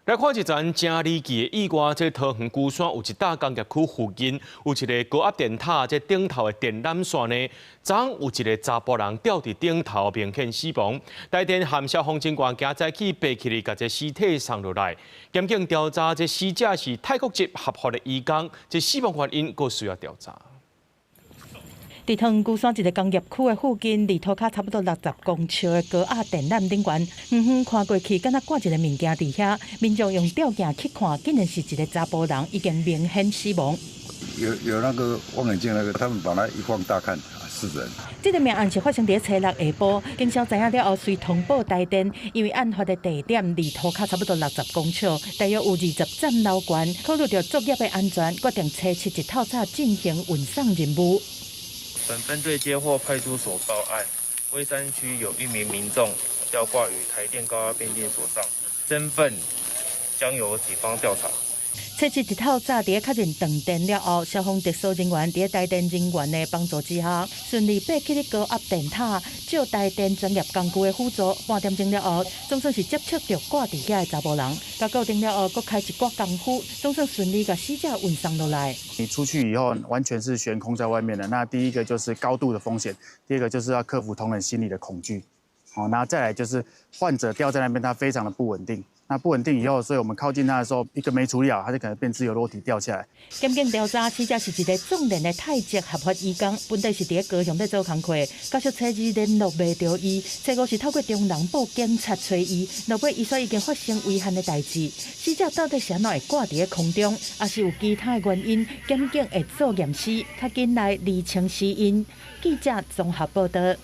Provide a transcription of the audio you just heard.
來看一樁誠離奇的意外，這桃園龜山有一搭工業區附近有一个高壓電塔，這頂頭的電纜線呢，昨昏有一个查埔人吊佇頂頭，明顯死亡。台電和消防人員今早起爬起來，共這屍體送落來。檢警調查，這死者是泰國籍合法的移工，這死亡原因閣需要調查。佇桃園龜山一个工業區的附近，離塗跤差不多60公尺的高壓電纜頂懸，遠遠看過去，敢若掛一个物件佇遐。民眾用吊鏡去看，竟然是一个查埔人，已經明顯死亡。有那個望遠鏡，那個他們把它一放大看，是人。這个命案是發生佇初六下晡，警消知影了後，隨通報台電，因為案發的地點離塗跤差不多60公尺，大約有20層樓懸，考慮著作業的安全，決定初七一透早進行運送任務。本分隊接獲派出所報案，龜山區有一名民眾吊掛於台電高壓變電所上，身份將由警方調查。初七一透早，佇確認斷電了後，消防特搜人員佇台電人員的幫助之下，順利爬起高壓電塔，借台電專業工具的輔助，半點鐘了後，總算是接觸著掛佇遐的查埔人。共固定了後，閣開一寡工夫，總算順利共死者運送落來。你出去以後，完全是懸空在外面的。那第一個就是高度的風險，第二個就是要克服同仁心理的恐懼。好，那再來就是患者吊在那邊，他非常的不穩定。那不穩定以後，所以我們靠近他的時候，一個沒處理好，他就可能變自由落體掉下來。檢警調查，死者是一個壯年的泰籍合法移工，本底是佇高雄咧做工課，家屬初二聯絡袂著伊，初五是透過中人報警察揣伊，落尾伊說已經發生遺憾的代誌。死者到底是按怎會掛佇空中，抑是有其他的原因？檢警會做驗屍，較緊來釐清死因。記者綜合報導。